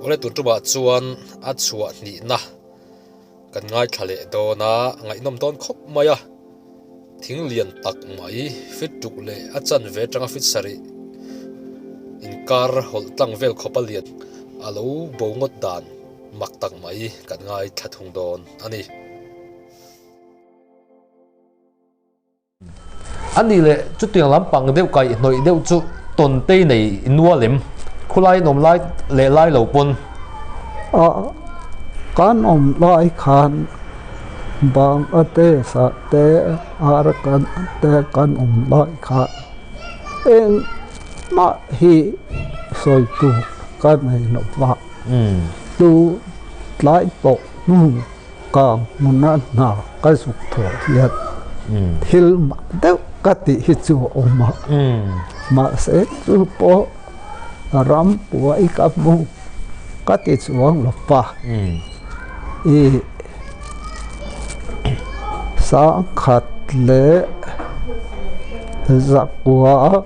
Awle tur tumah chuan a chhuah hnihna kan ngaithla leh dawn a, ngaihnawm dawn khawp mai a. Thing lian tak mai fit tuk leh a chanve atanga fit sarih inkar hawlh tlang vel khawp a lian a lo bo ngawt dan mak tak mai kan ngaithla thung dawn a ni. A nih leh chutiang lampang deuh kaih hnawih deuh chu tawn tei nei nual em? Khulai in awm lai leh lai lo pawn. A kan awm lai khan Bangladesh ah te Arakan ah te kan awm lai khan engmah hi sawi tur ka nei lo va, tu tlai pawh hnu Ka hmuna hna ka zuk thawh hian thil mah deuh ka tih hi chu a awm a, mahse chu pawh ram puai ka hmu ka ti chuang lo pa. I sangkhat leh zakua.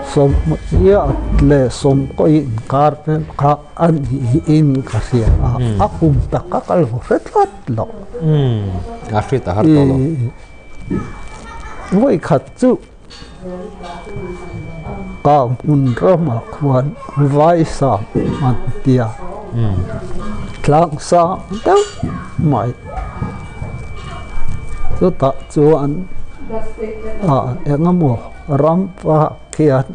Sawmhmuhia leh Sawmkawi inkar vel kha a niin ka hria a, a kum tak a kal hre tlat lo. A hriat a har tawh lo. Vawi khat chu Kang hmun ramah khuan Vaisam an tia tlang sang deuh mai. Chutah chuan ah eng emaw ram vak hian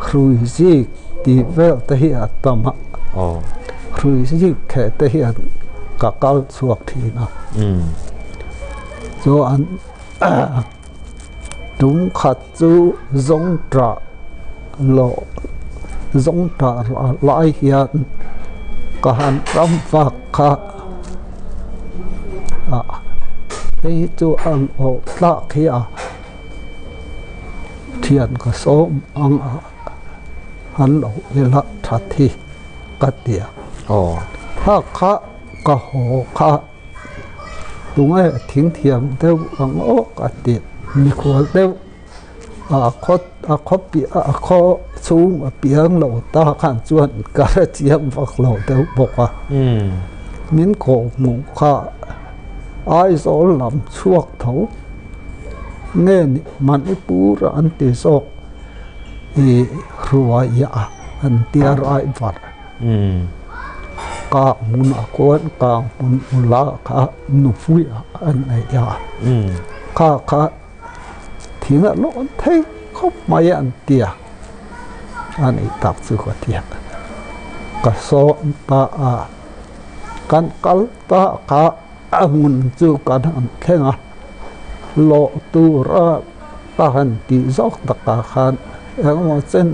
hrui zik tih vel te hi a tam a hrui zik theh te hian ka kal chhuak thin a chuan tum khat chu zawng tah lawh zawng tah lai hian ka han ram vak kha ah hei hi chu a hlawh tlak hi a thian ka sawm ang a an lo ila that hi ka ti a kha kha ka haw kha tunge thing thiam deuh ang aw ka ti mikhual deuh. A khaw a khaw piah a khaw chhung a piang lo ta khan chuan ka hre chiang vak lo deuh bawk a min kawh hmuh kha Aizawl lam chhuak tho nge ni Manipur an ti zawk ih hruai a an tia driver kang hmunah khuan kang hmun ula kha nupui ah an nei a kha kha. Thing a lawn thei khawp mai an ti a, a nih tak chu ka ti a. Ka sawn ta a, kan kal ta kha a hmun chu kan han thleng a, lawh tura ka han tih zawk takah khan engemaw chen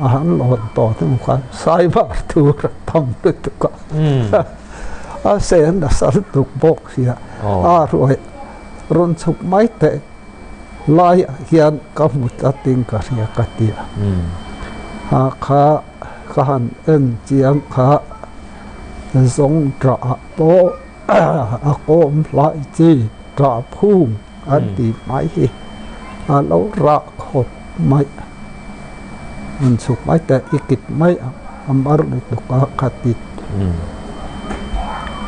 a han lawn tawh hnu khan cyber tur a tam lutuk a, a sen nasa lutuk bawk sia a ruai. Rawn chhuk mai teh laiah hian ka hmu tlatin ka hria ka ti a. A kha ka han en chiang kha zawng ṭah pawh a kawm hlai chi ṭah phung an tih mai hi a lo rah khawp mai. Rawn chhuk mai teh i kit mai ang a mar lutuk a ka ti.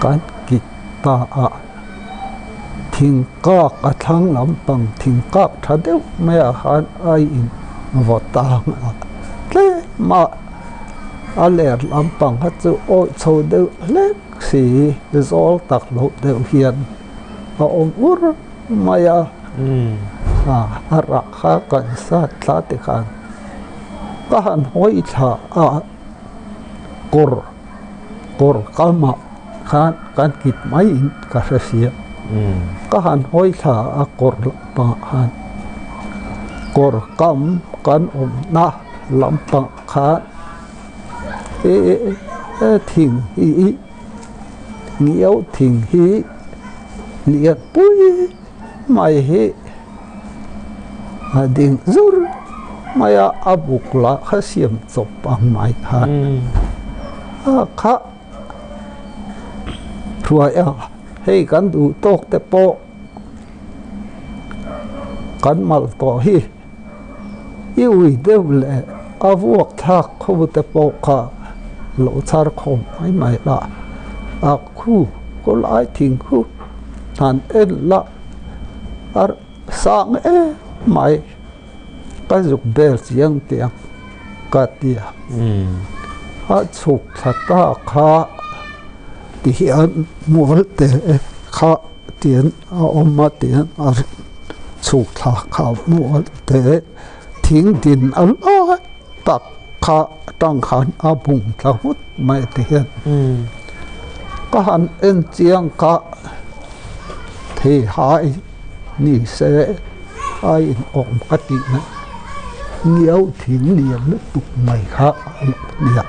Kan kit ta a. Thingkak a thlang lampang thingkak tha deuh mai ah khan a in vaw tang a tlem a a ler lampang kha chu awih chho deuh hlek si zawl tak loh deuh hian a awm ur mai a a rah kha kan sat thla tikhan ka han hawi thla a kawr. Kawr kamah khan kan kit mai in ka hre sia. Ka han hawi thla a kawr lampangah khan kawr kam kan awmna lampangah khan thing hi ngiau thing hi lian pui mai hi a ding zur mai a, a buk lah kha siam chawp ang mai khan a kha thuai a, hei kan duh tawk te pawh kan mal tawh hi. I ui deuh leh a vuak thlak kho te pawh kha lo chhar khawm mai mai la, a khu khaw lai thing khu han en la a sang em mai ka zuk bel chiang tiang ka ti a, a chhuk thla ta kha ti hian mual te kha tian a awm a tian a chhuk thla kha mual te thing din a lai tak kha atang khan a bung thla nghut mai ti hian ka han en chiang kha thei hai ni se a in awm ka tih mai niau thing lian lutuk mai kha a lo nia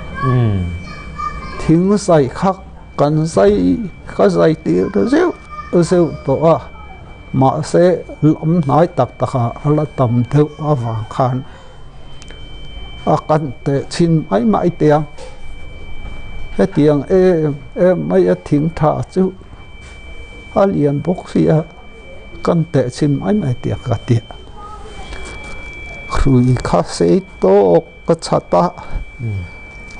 thing zai kha kan zai ka zai tir zeuh zeuh tawh a mahse lam hnai tak tak ah a la tam deuh avang khan a kan teh chhin mai mai teh ang hetiang em em mai a thing tha chu a lian bawk sia kan teh chhin mai mai teh ang ka ti a hrui kha sei tawk ka chhat a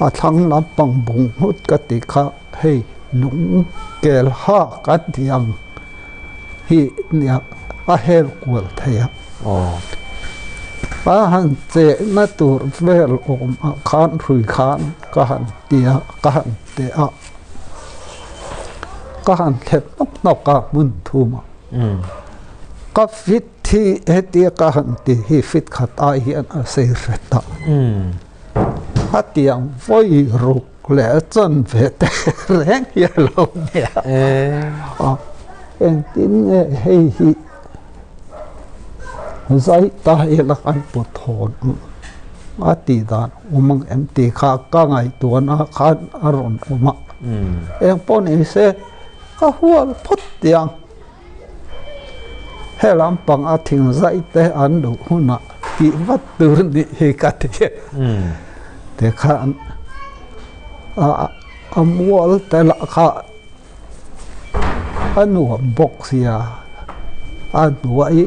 a thlang lampang bung nghut ka tih kha hei lung kel ha kan tih ang hi nia a hel kual thei a a han chehna tur vel awm ah khan hrui khan ka han ti a ka han teh a ka han thlep hnawk hnawk a hmun thum ah ka fit hi hetia ka han ti hi fit khat ai hian a sei hret a a tiang vawi ruk leh a chan ve te reng hi a lo nia a engtin nge hei hi zai ta ila kan pawt hawn ang a tih dan awm ang em tih kha ka ngaihtuahna khan a rawn awm a engpawh ni se ka hual phawt tiang. He lampang a thing zai te an luh hunah tih vat tur nih hi ka ti. Tikhan a mual te lah kha a nuam bawk sia, a hnuai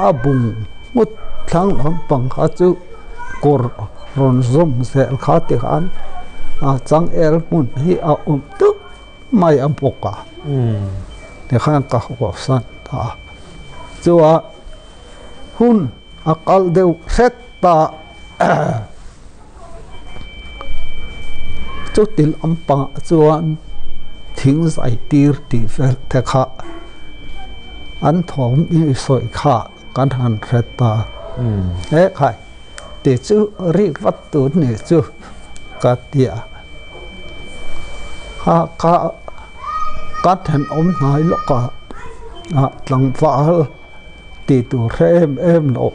a bung nghut thlang lampang kha chu kawr rawn zawm zel kha tikhan a changel hmun hi a awm deuh. mai a bawk a tikhan ka haw san ta a chua hun a kal deuh hret ta chuti lampangah chuan thing zai tir tih vel te kha an thawm i sawi kha kan han hre ta he khai tih chu rik vat tur ni chu ka ti a kha kha ka thenawm hnai lawk a ah tlangval tih tur hre em em loh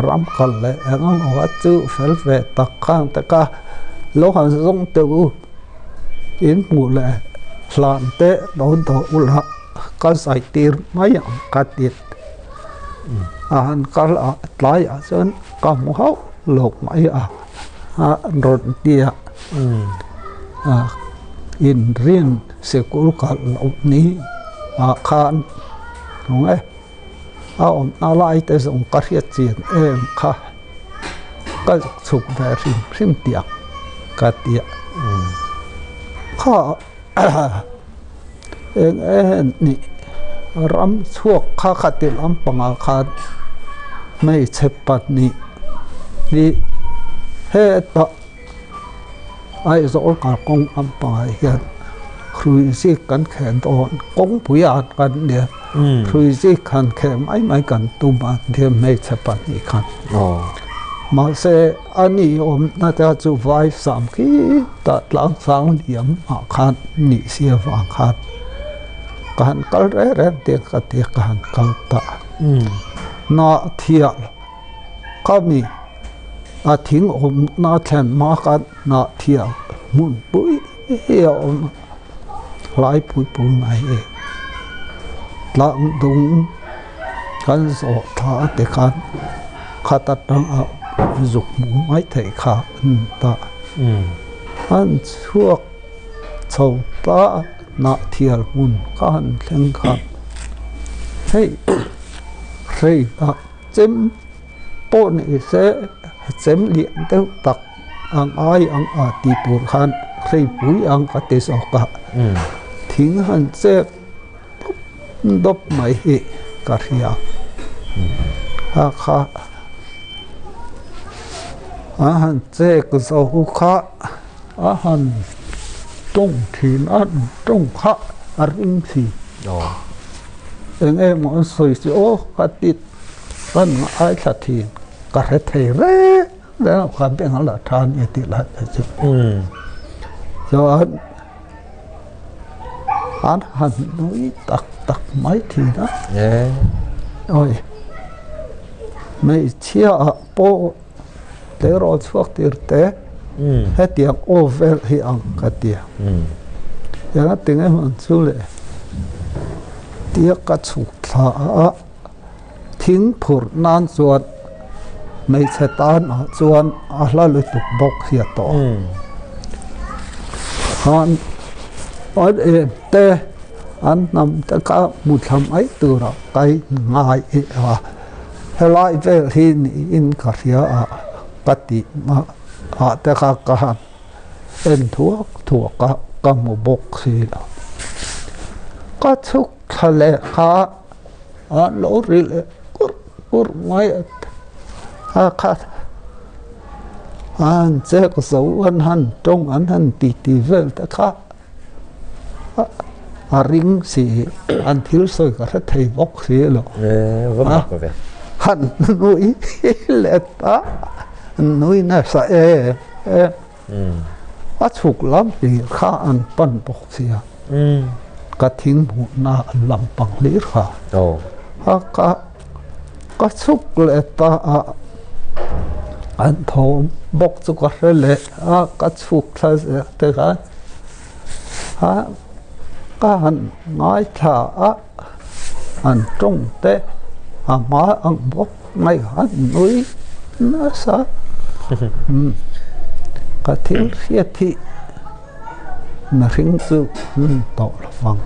ram kal leh eng emaw a chu fel ve tak khang te kha lo han zawng teh u in hmuh leh hlan te lo dawh ula ka zai tir mai ang ka ti a han kal a tlaiah chuan ka hmu hauh lo mai a a rawn ti a a inrin sikul kalh loh ni ah khan hnung e a awmna lai te zawng ka hriat chian em kha ka chhuk ve hrim hrim tiang ka ti a kha eng em nih ram chhuak kha khati lampangah khan hmeichhe pahnih hi hetah Aizawl kalkawng lampangah hian hrui zik kan kheh dawn kawngpui ah kan nia hrui zik han kheh mai mai kan tum a nia hmeichhe pahnih khan mahse a ni awmna te chu vai sam khi tah tlang sang liam ah khan nih si avang khan ka han kal reng reng te ka ti ka han kal ta hnah thial ka mi a thing awmna thlen hma khan hnah thial hmun pui hi a awm a hlai pui pui mai e tlang dung kan zawh thla te khan khat atanga zuk hmu mai theih kha an ni ta an chhuak chho ta hnah thial hmun kha han thleng kha hei hrei ah chem pawh ni se. Chem lian deuh tak ang ai ang a ti tur khan hreipui ang ka ti zawk a, thing han chek dawp dawp mai hi ka hria a kha a han chek zo kha a han tawng thin a tawng kha a ring thin eng emaw an sawi chu aw ka ti Kan ngaithla thin ka hre thei reng reng a kha beng a la tha a ni tih lai te chu. Chuan an han nui tak tak mai thin a. Awi hmeichhia ah pawh tleirawl chhuak tir te hetiang aw vel hi ang ka tia. Engati nge hman chu le tia ka chhuk thla a. Thing phurh nan chuan hmeichhe tanah chuan a hla lutuk bawk hi a tawh. Khan an em te an hnam te kha hmu thla mai tura kai ngai i a, helai vel hi niin ka hria a ka tih ah te kha ka han en thuak thuak a ka hmu bawk si lo. Ka chhuk thla leh kha. A lo ri leh kurh kurh mai a a kha an chek zo an han tawng an han ti ti vel te kha a ring si an thil sawi ka hre thei bawk si lo han nui leh ta nui nasa em em a chhuk lam hlir kha an pan bawk sia ka thing hmuhna an lam pang hlir kha a ka ka chhuk leh ta a an thawm bawk chu ka hre leh a ka chhuk thla zel te khan a ka han ngaithla a an tawng te a hma ang bawk mai khan nui nasa ka thil hriat hi mihring chu hmun tawh lo vang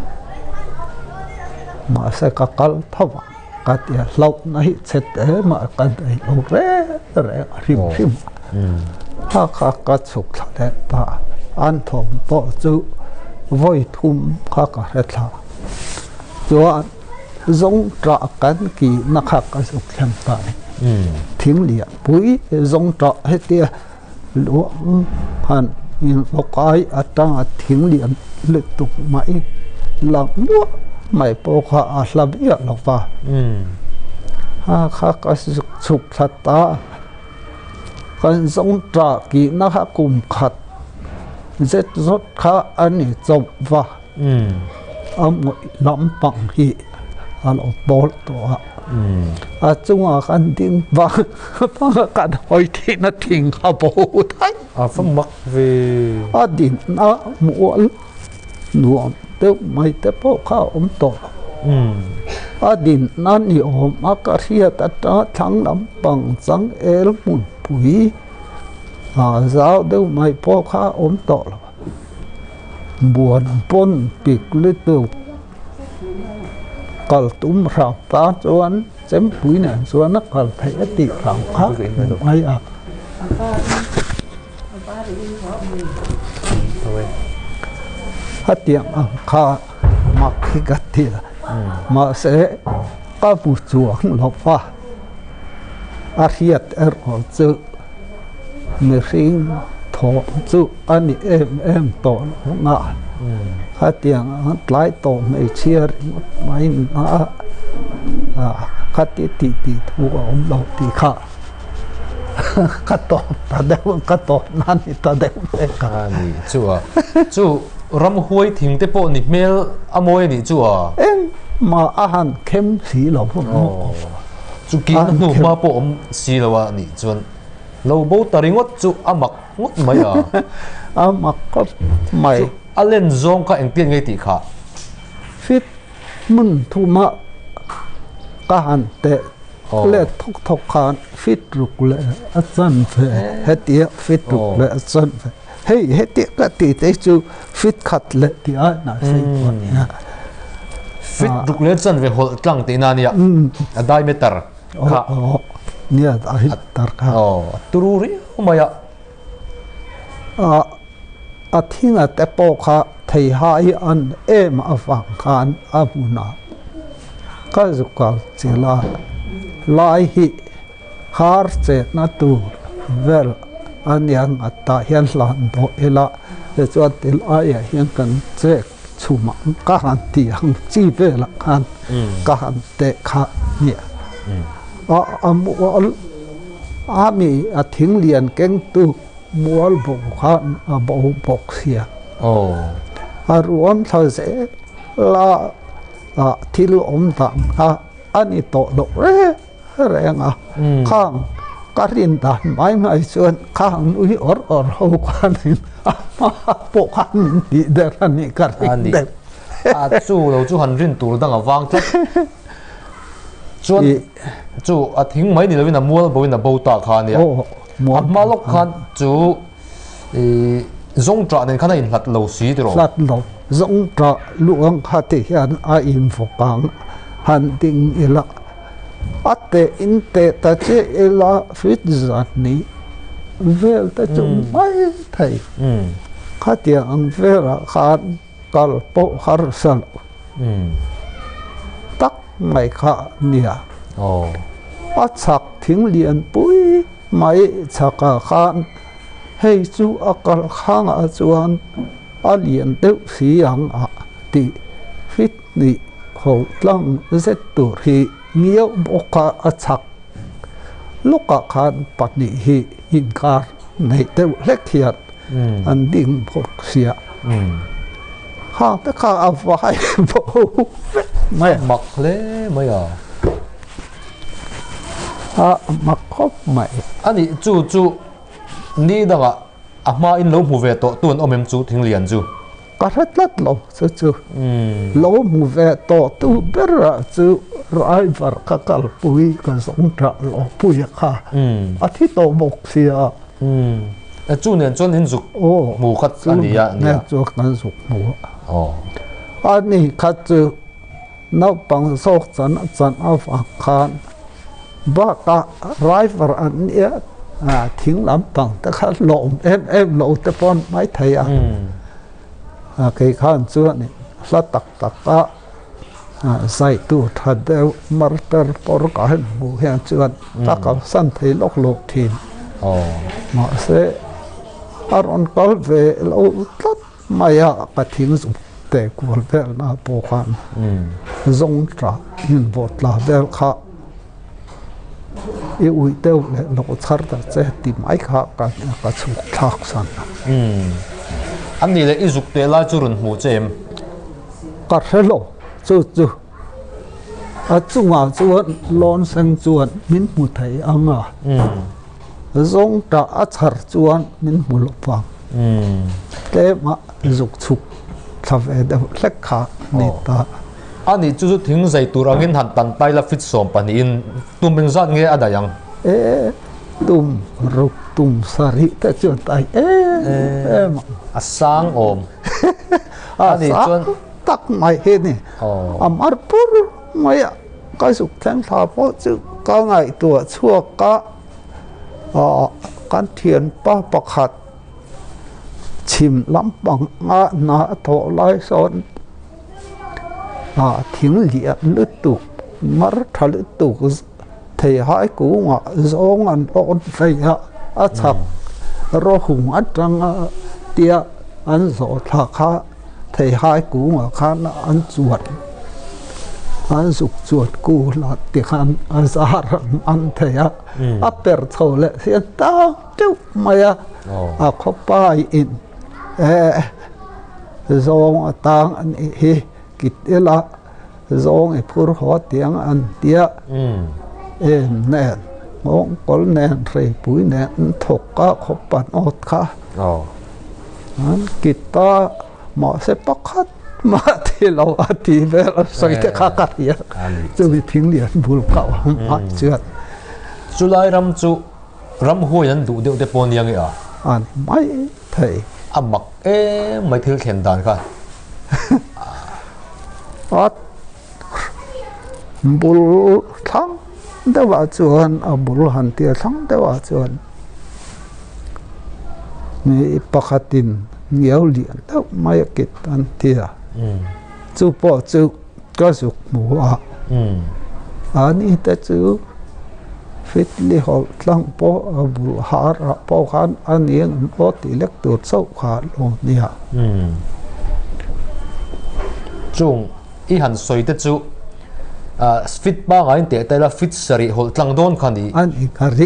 mahse ka kal tho vang ka ti a hlauhna hi chhe te mah ka nei lo reng reng a hrim hrim a kha ka chhuk thla leh ta an thawm pawh chu vawi thum kha ka hre thla. Chuan zawng ṭah kan kihna kha ka zuk thleng ta a ni. Thing lian pui zawng ṭah hetia luang han invakai atanga thing lian lutuk mai lang muah mai pawh kha a hla viah lo va. A kha ka zuk chhuk thla ta a, kan zawng ṭah kihna kha kum khat zet zawt kha a ni chauh va. A ngawih lampang hi a lo pawl tawh a, a chungah khan ding vang vang a kan hawi thihna thing kha bo daih. A va mak ve. A dinna mual nuam deuh mai te pawh kha a awm tawh lo. A dinna ni awm a ka hriat atanga thlang lampang changel hmunpui a zau deuh mai pawh kha a awm tawh lo. Buan pawn pik lutuk kal tum hrang ta chuan chempui nen chuan a kal theih a tih hrang kha mai a. Hetiang ang kha mak hi ka ti a, mahse ka hmu chuang lo va, a hriat erawh chu mihring thawm chu. A ni em em tawh lo nga khatiang ang tlai tawh hmeichhia ringawt mai a khati tih tih thu a awm lo tih kha ka tawp ta deuh ka tawp na ni ta deuh vek a. A ni chu a chu ramhuai thing te pawh ni hmel a mawi a nih chu a. Engmah a han khem si lo chu kihna hnu hma pawh awm si lo a nih chuan lo bo ta ringawt chu a mak. Ngawt mai a. A mak khawp mai. Chu a len zawng kha engtian ngei tih kha? Fit hmun thuma ka han teh let thawk thawk khan fit ruk leh a chan ve hetia fit ruk leh a chan ve hei hetia ka tih te chu fit khat leh tih ai nah sei pawh nia. Fit ruk leh chan ve hawlh tlang tihna ania a diameter kha. Nia a hit tar kha. Aw, a turu riau mai a. A a thinga te pawh kha theihai an em avang khan a hmunah ka zuk kal chilh a, lai hi har chetna tur vel a nia nghat tah hian hlan dawh ila tichuan tilaiah hian kan chek chhum ang ka han ti ang chi velah khan ka han teh kha nia. A a mual a mi a thing lian kengtu mual bo khan a bo bawk sia. A ruam thla zel a thil awm dan kha a ni tawh loh reng reng a. Khang ka rin dan mai mai chuan khang nui awr awr ho khanin a hma pawh khan min tih der a nih ka ring deuh. A chu lo chu han rin tur dang a vang tlat. Chuan chu a thing mai ni lovin a mual boin a bo ta kha a nia. A hma lawk khan chu zawngṭah nen khan a inhlat lo si tiraw? Hlat lo. Zawngṭah luang kha ti hian a invawk ang han ding ila. A teh in teh ta chiah ila fit zan ni vel te chu mai thei. Khatiang ang velah khan kal pawh harsa lo tak mai kha nia. A chhak thing lian pui mai chhakah khan hei chu a kal khangah chuan a lian deuh si ang a tih fit hnih ho tlang zet tur hi ngiau bawk a, a chhak lawkah khan pahnih hi inkar neih deuh hlek hian an ding bawk sia. Khang te kha a vai bo vek mai a. Mak hle mai a. A mak khawp mai. A nih chu chu ni dangah a hma in lo hmu ve tawh tu an awm em chu Thinglian chu? Ka hre tlat lo chu chu. Lo hmu ve tawh tu berah chu driver ka kalpui ka zawng ṭah lo pui a kha. A thi tawh bawk sia. Chu nen chuan in zuk hmu khat a ni a. Chu nen chuan kan zuk hmu a. A ni kha chu naupang zawk chan a chan avang khan bakah driver an nia thing lampang te kha hlawm em em lo te pawh an hmai thei a. Kei khan chuan hla tak tak a zai tur tha deuh mar per pawr ka han hmuh hian chuan ka kalsan thei lawk lawk thin. Mahse a rawn kal ve lo tlat mai a, ka thing zuk teh kual vel na pawh khan zawng tah invawt tla vel kha i ui deuh leh lo chhar ta che ti mai kha ka chhuk thlak san a. A nih leh i zuk teh lai chu rawn hmuh che em? Ka hre lo chu chu a chungah chuan lawn seng chuan min hmu thei ang a, zawng tah a chhar chuan min hmu lo vang. Tlema zuk chhuk thla ve deuh hlek kha ni ta. A nih chu chu thing zai tur angin han tan tai la fit sawm pahnihin tum engzat nge a daih ang? E, tum ruk tum sarih te chuan tai em em ang. A sang awm. A sang tak mai hi ni. A mar pur mai a, ka zuk thleng thla pawh chu ka ngaihtuah chhuak a, kan thianpa pakhat chhim lampang a hna a thawh lai sawn ah thing lian lutuk mar tha lutuk theihai kungah zawng an lawn phei a a chhak rawhung atanga tia an zawh thla kha theihai kungah khan an chuan an zuk chuan kul a tikhan a zar an man thei a a per chho leh hian tang teuh mai a a khawpai in eh. Zawng a tang a nih hi kit ila zawng i phur haw tiang an tia em nen nghawng kawl nen hreipui nen an thawk a khawp an awt kha an kit a mahse pakhat mah thi lo a ti vel a sawi te kha ka hria chumi thing lian bul ka awm ah chuan chulai ram chu ramhuai an duh deuh te pawh nia nge a an mai thei. A mak em mai thil thlen dan kha. A bul thlang deuhah chuan a bul han tia thlang deuhah chuan mi pakhatin ngiau lian deuh mai a kit an ti a chu pawh chu ka zuk hmu a ani te chu fit li hawlh tlang pawh a bul har ah pawh khan a ni ang aw tih lek tur chauh kha a lo nia. Chung i han sawi te chu fit pangai in teh ta ila fit sarih hawlh tlang dawn kha ni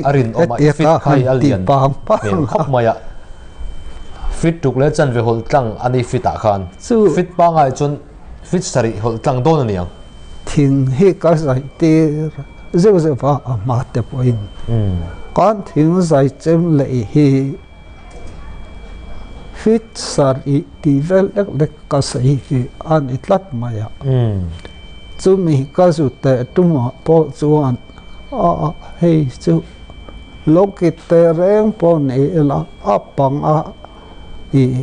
a rinawm a fit kha hi a lian hmel khawp mai a fit tuk leh chanve hawlh tlang a ni fit ah khan fit pangai chuan fit sarih hawlh tlang dawn a ni ang. Thing hi ka zai tir zeuh zeuh va a hma te pawhin kan thing zai chem leh hi Fit sarih tih vel lek lek ka sawi hi a ni tlat mai a. Chumi ka zu teh tumah pawh chuan a hei chu lo kit teh reng pawh ni ila a pang a ih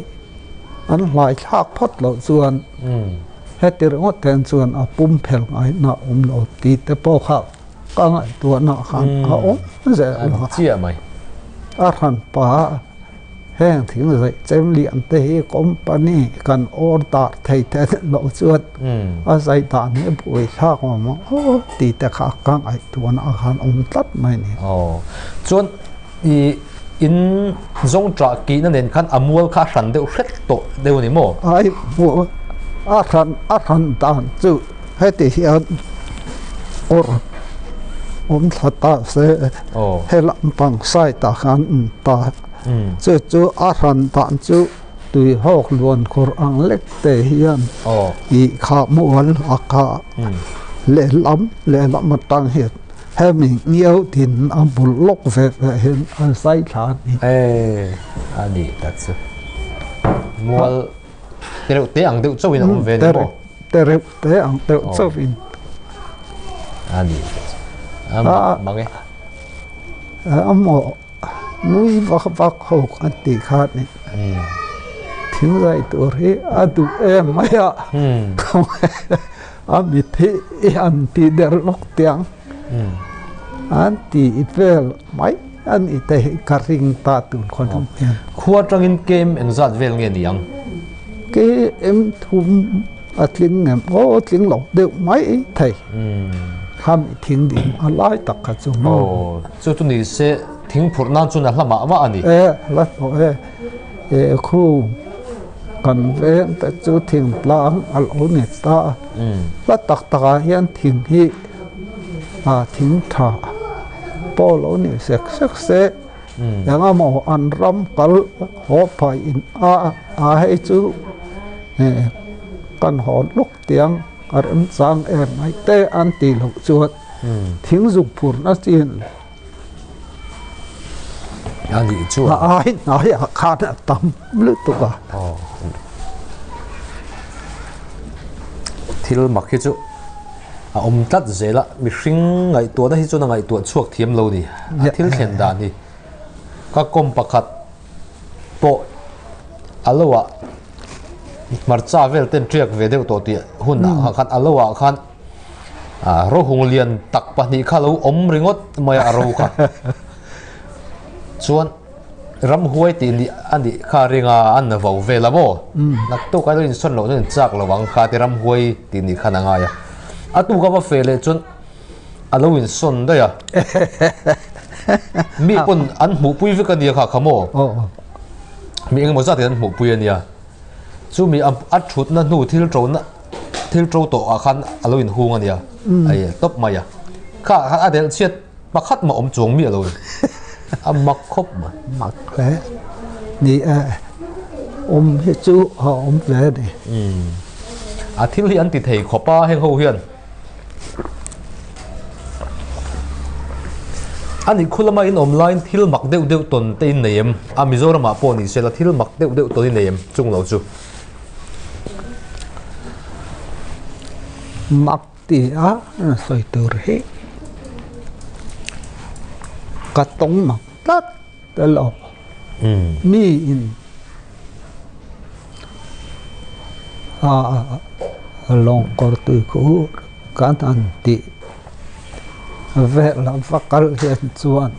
an hlai thlak phawt loh chuan heti ringawt ten chuan a pum phel ngaihna awm lo tih te pawh kha Ka ngaihtuahna khan a awm zel a. Chiah mai. A hran pa heng thing zaih chem lian te hi company kan order thei te loh chuan a zai dan hi buai thlak awm ang aw tih te kha ka ngaihtuahna khan awm tlat mai ni. Aw chuan i in zawng ṭah kihna nen khan a mual kha a hran deuh hret tawh deuh a ni maw? Ai a hran a hran dan chu. Heti hian kawr awm thla ta se he lampang side ah khan an ta chu chu a hran dan chu tui hawk luan khawr ang lek te hian ih kha mual a kha lehlam lehlam atang hian hemi ngiau tin a bul lawk ve ve hian a zai thla a ni. A ni tak chu mual Tereuh te ang deuh chauhin a awm ve ni maw? Tereuh te ang deuh chauhin. A ni. A mak mang e. A maw nui vak vak ho kan tih kha ni. Thing zai tur hi a duh em mai a. A mit hi i han ti der lawk tiang. An ti vel mai a ni te hi ka ring ta tur khaw hnung hian. Khua atangin kem engzat vel nge ni ang? Kem thum a tling em? Aw a tling lo deuh mai thei. Khami thing ding a lai tak kha chu maw? Aw chu chu ni se thing phurh nan chuan a hla mah mah a ni. E hla tawh e. E khu kan veng te chu thing tlang a lo ni ta. Hla tak takah hian thing hi a thing tha pawh lo ni sek sek se eng emaw an ram kal haw phah in a a hei chu kan haw lawk tiang a remchang em mai te an tih loh chuan thing zuk phurna chin A nih chuan. A ai hnaiah khan a tam lutuk a. Aw. Thil mak hi chu a awm tlat zel a, mihring ngaihtuahna hi chuan a ngaihtuah chhuak thiam lo ni. A thil thlen dan hi ka kawm pakhat pawh a lo ah hmarcha vel ten tiak ve deuh tawh tih hunah khan a lo ah khan Rohung lian tak pahnih kha lo awm ringawt mai a ro kha. Chuan ramhuai tih nih a nih kha ringa an na vo vel a maw? Naktuk a lo insawn loh chuan inchak lo ang kha ti ramhuai tih nih khan a ngai a. A tuk a va fe leh chuan a lo insawn daih a. Mi pawn an hmuhpui vek a nia kha kha maw? Mi engemaw zat in an hmuhpui a nia. Chumi a thutna hnu thil ṭona thil ṭo tawh ah khan a lo inhung a nia a i tawp mai a kha khan a delh chhiat pakhat mah awm chuang miah lo a mak khawp mai. Mak hle ni e awm hi chu a awm ve a ni. A thil hi an ti thei khawp a heng ho hian. A nih khu lama in awm laiin thil mak deuh deuh tawn te in nei em? A Mizoramah pawh ni sela thil mak deuh deuh tawn i nei em? Chung lo chu. Mak ti a sawi tur hi ka tawng mak tlat elo. Mi in a lawng kawr tui khu kan han tih. Vel a va kal hian chuan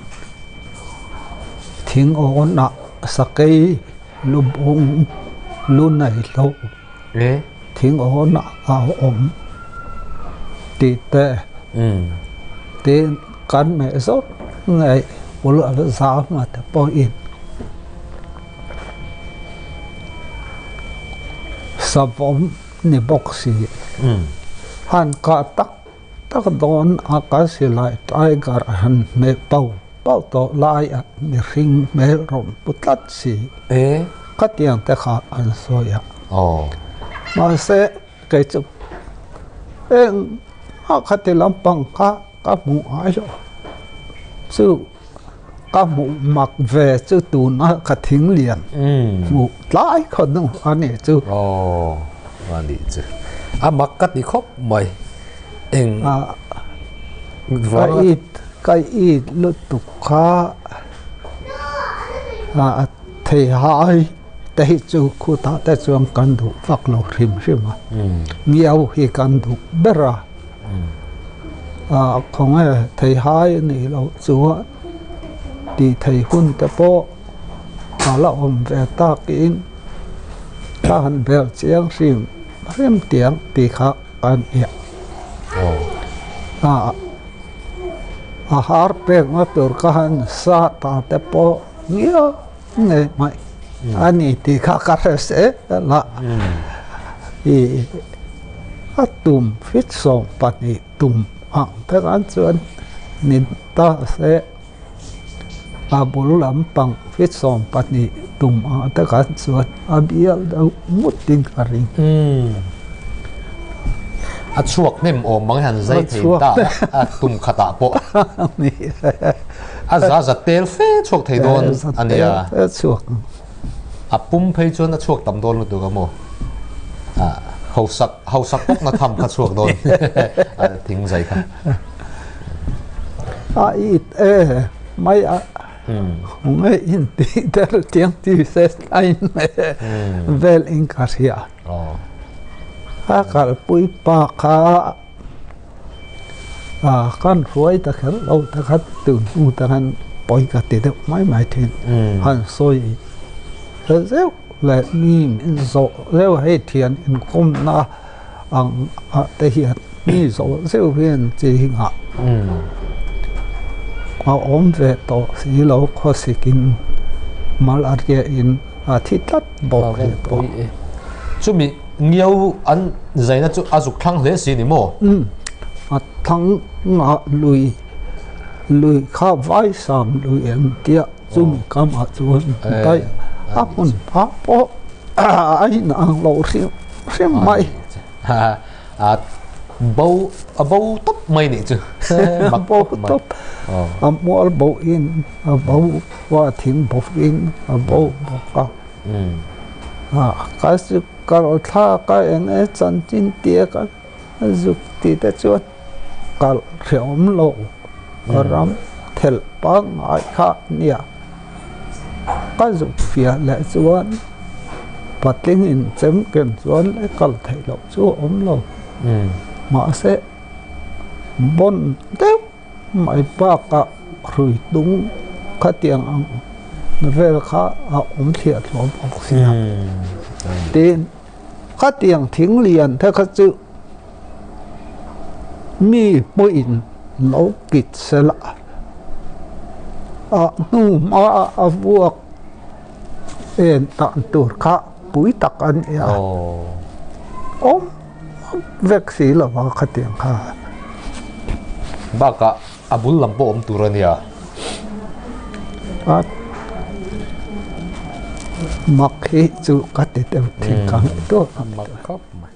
thing awnah sakei lu bung lu nei lo thing awnah a awm tih te tin kan meh zawk ngei bul a la zam a te pawhin savawm ni bawk si han kah tak tak dawn a ka silai tiger a han hmeh pau pau tawh lai a mihring hmel rawn pu tlat si khatiang te kha an sawi a mahse kei chu eng a khati lampang kha ka hmuh ngai lo chu ka hmuh mak ve chu tuna ka thing lian hmuh tlai khaw hnu a ni chu. Aw a nih chu a mak ka ti khawp mai eng ka it ka it lutuk kha a thei hai te hi chu khutah te chuan kan duh vak lo hrim hrim a ngiau hi kan duh ber a. Ah khawnge thei hai a nih loh chuan tih theih hun te pawh a la awm ve takin ka han bel chiang hrim hrim tiang tih kha a ni a. Ah a har pekna tur ka han sa ta te pawh ngiau ngei mai a ni tih kha ka hre zel a ih a tum fit 12 tum ang te khan chuan ni ta se a bul lampang fit 12 tum ang te khan chuan a bial deuh ngut in ka ring. A chhuak hnem awm ang hian zai thei ta a tum khatah pawh. A za za tel fe chhuak thei dawn a nia. A pum phei chuan a chhuak tam dawn lutuk a maw. Hausak hausak bawk na tham kha chhuak dawn a thing zai kha. A it e mai a nge in ti der tiang ti se ai me vel in ka hria. A kalpui pa kha Kan hruai ta kher lo ta kha tun hnu te khan pawi ka ti deuh mai mai thin. Han sawi zeuh leh mi min zawh zeuh hei thian inkawmna ang ah te hian mi zawh zeuh hian chi hi nghah a awm ve tawh si lo khawsikin mal a riahin a thi tlat bawk hi pawh. Chumi Ngiau an zaina chu a zuk thlang hle si ni maw? Umm, a thlang ngah lui, lui kha vai sam lui em tia chumi kamah chuan daih a hmun phah pawh a inang lo hrim hrim mai. A bo a bo tawp mai nih chu. A bo tawp, a mual bo in a bo a thing bo in a bo bawk a. Ka zuk kal thlak a eng e chanchin tia ka zuk tih te chuan kal hrehawm lo ram thelh pangngai kha a nia. Ka zuk fiah leh chuan patling in chem ken chuan le kal theih loh chu a awm lo. Mahse bawn deuh Mai bakah hrui tung khatiang ang vel kha a awm thliah thluah bawk sia. Tin, khatiang thing lian te kha chu mi pawhin lo kit sela a hnu hma a vuak en dan tur kha pui tak a ni a. Awm. Vek si lo a khatiang kha. Bakah a bul lam pawh awm tur a nia. A mak hi chu ka ti deuh thin ka ngaihtuah a. Mak khawp mai.